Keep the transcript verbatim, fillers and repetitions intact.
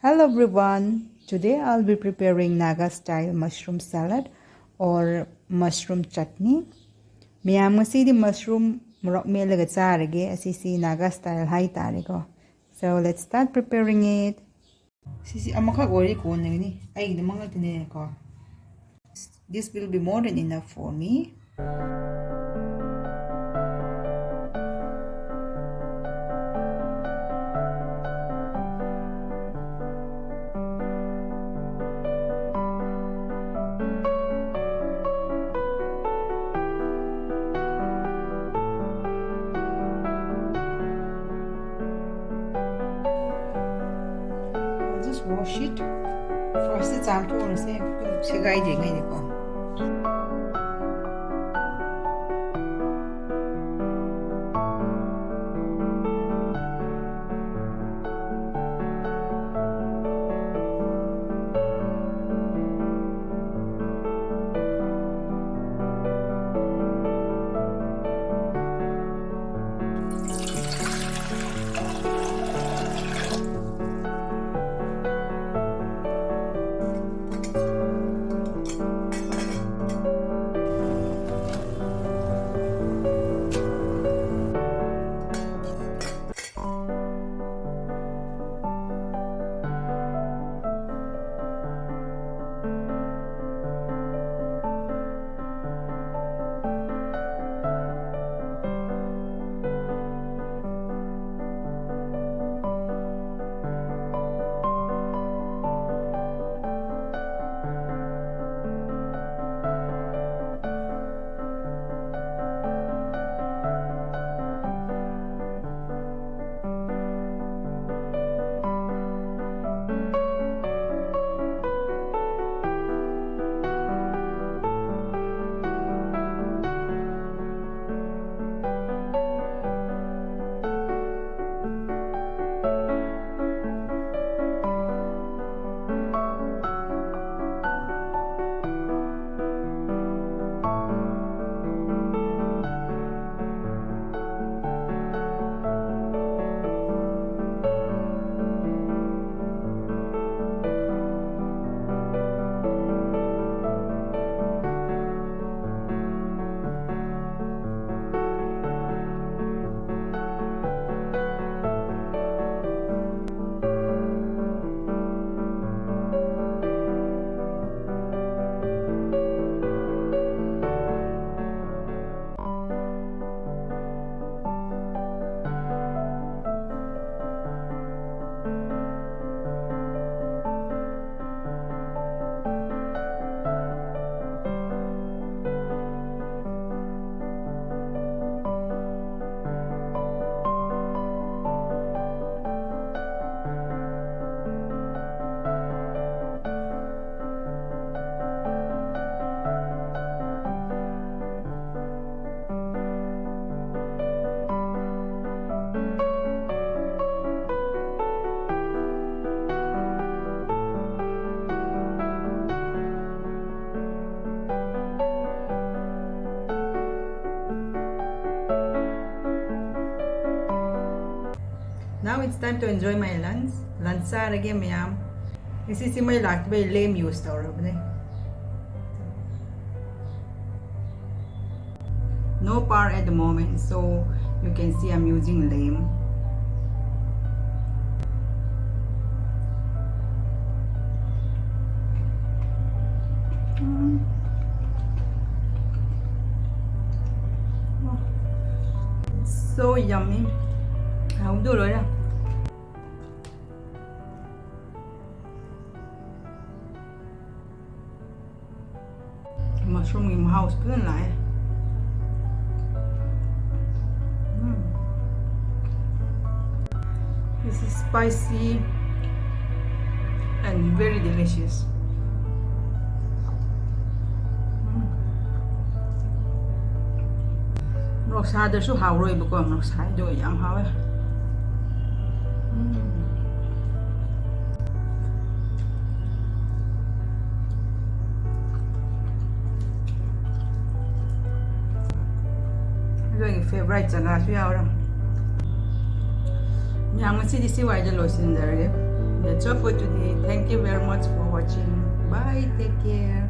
Hello everyone, today I'll be preparing Naga style mushroom salad or mushroom chutney. ꯃꯌꯥꯝ, ꯉꯁꯤꯗꯤ mushroom ꯃꯣꯔꯣꯛ ꯃꯦꯠꯂꯒ ꯆꯥꯔꯒꯦ꯫ ꯑꯁꯤꯁꯤ Naga style ꯍꯥꯏꯇꯥꯔꯦꯀꯣ꯫ So let's start preparing it. ꯁꯤꯁꯤ ꯑꯃꯈꯛ ꯑꯣꯏꯔꯗꯤ ꯀꯣꯟꯅꯒꯅꯤ, ꯑꯩꯒꯤꯗꯃꯛ ꯉꯥꯛꯇꯅꯦꯀꯣ꯫ This will be more than enough for me. I'll just wash it. First, ꯆꯥꯝꯊꯣꯛꯑꯁꯦ, ꯁꯦꯒꯥꯏꯗ꯭ꯔꯤꯉꯩꯗꯀꯣ꯫ Time to enjoy my lunch. Lunch ꯆꯥꯔꯒꯦ ꯃꯌꯥꯝ. ꯉꯁꯤꯁꯤ ꯃꯩ ꯂꯥꯛꯇꯕꯩ lamp use ꯇꯧꯔꯕꯅꯦ. No power at the moment, so you can see I'm using lamp. Mm. So yummy. ꯍꯥꯎꯗꯣ ꯂꯣꯏꯔꯦ꯫ Mushroomꯒꯤ ꯃꯍꯥꯎꯁꯨ ꯐꯖꯅ ꯂꯥꯛꯑꯦ꯫ Mm. This is spicy and very delicious. Mm. ꯃꯣꯔꯣꯛ ꯁꯥꯗ꯭ꯔꯁꯨ ꯍꯥꯎꯔꯣꯏꯕꯀꯣ, ꯃꯣꯔꯣꯛ ꯁꯥꯏꯗꯣ ꯌꯥꯝ ꯍꯥꯎꯋꯦ꯫ Mm. ꯑꯩꯈꯣꯏꯒꯤ favourite ꯖꯒꯥꯁꯨ ꯌꯥꯎꯔꯦ꯫ ꯃꯌꯥꯝ, ꯉꯁꯤꯗꯤ ꯁꯤ ꯋꯥꯏꯗ ꯂꯣꯏꯁꯤꯟꯖꯔꯒꯦ꯫ That's all for today. Thank you very much for watching. Bye. Take care.